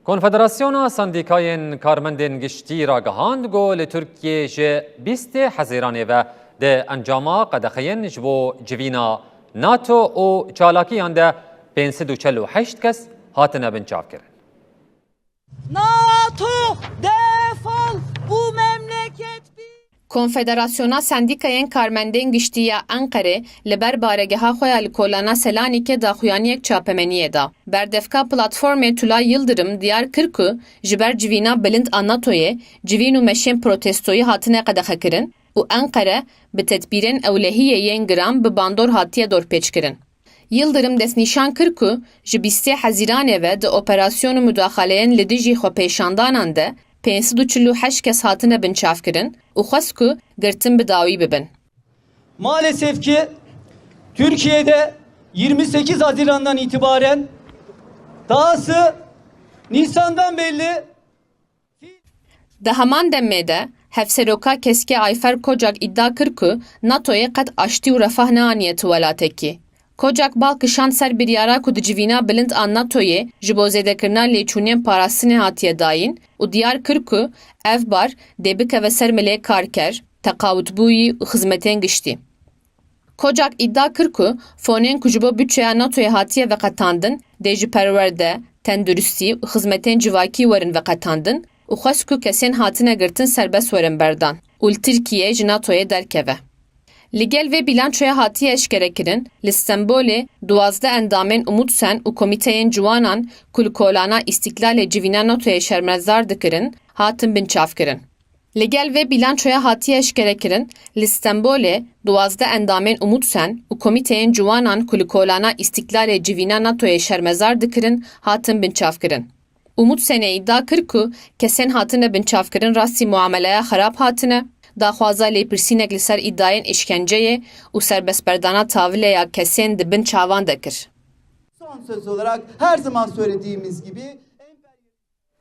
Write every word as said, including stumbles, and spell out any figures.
Konfederasyona Sendîkayên Karmendên Giştî ragihand ku li Tirkiyê ji bîstê Hezîranê ve di encama qedexeyên ji bo civîna NATO û çalakiyan de pênc sed û çel û heşt kes hatine binçavkirin. NATO, defol, bu memleket bir. Konfederasyona Sendîkayên Karmendên Giştî ya Enqerê li ber baregeha xwe ya li Kolana Selanikê daxuyaniyek çapemeniyê da. Berdevka Platformê Tulay Yildirim diyar kir ku ji ber civîna bilind a NATOyê civîn û meşên protestoyî hatine qedexekirin û Enqere bi tedbîrên ewlehiyê yên giran bi bandor hatiye dorpêçkirin. Yildirim destnîşan kir ku ji bîstê Hezîranê ve di operasyon û mudaxaleyên li dijî xwepêşandanan de pênc sed û çil û heşt kes hatine binçavkirin û xwest ku girtin bi dawî bibin. Maalesef ki Türkiye'de yirmi sekiz Haziran'dan itibaren dahası Nisan'dan belli. Di heman demê de Hevseroka Keske Ayfer Kocak îdia kir ku NATOyê qet aştî û refah neaniye tu welatekî. Kocak bal kişand ser biryara ku di civîna bilind a NATOyê ji bo zêdekirina lêçûnên parastinê hatiye dayîn û diyar kir ku ev bar dê bikeve ser milê karker, teqawitbûyî û xizmetên giştî. Kocak îdia kir ku fonên ku ji bo budçeya NATOyê hatiye veqetandin dê ji perwerde, tenduristî û xizmetên civakî werin veqetandin û xwest ku kesên hatine girtin serbest werin berdan û li Tirkiyeyê ji NATOyê derkeve. Li gel vê bîlançoya hatiye eşkerekirin, li Stenbolê duwazdeh endamên Umutsen û komîteyên ciwanan ku li kolana Îstîklalê civîna NATOyê şermezar dikirin, hatin binçavkirin. Li gel vê bîlançoya hatiye eşkerekirin, li Stenbolê duwazdeh endamên Umutsen û komîteyên ciwanan ku li kolana Îstîklalê civîna NATOyê şermezar dikirin, hatin binçavkirin. Umutsenê îdia kir ku kesên hatine binçavkirin rastî muameleya xerab hatine, daxwaza lêpirsînek li ser îdayên îşkenceyê û serbestberdana tavile ya kesên di bin çavan de kir. Son söz olarak her zaman söylediğimiz gibi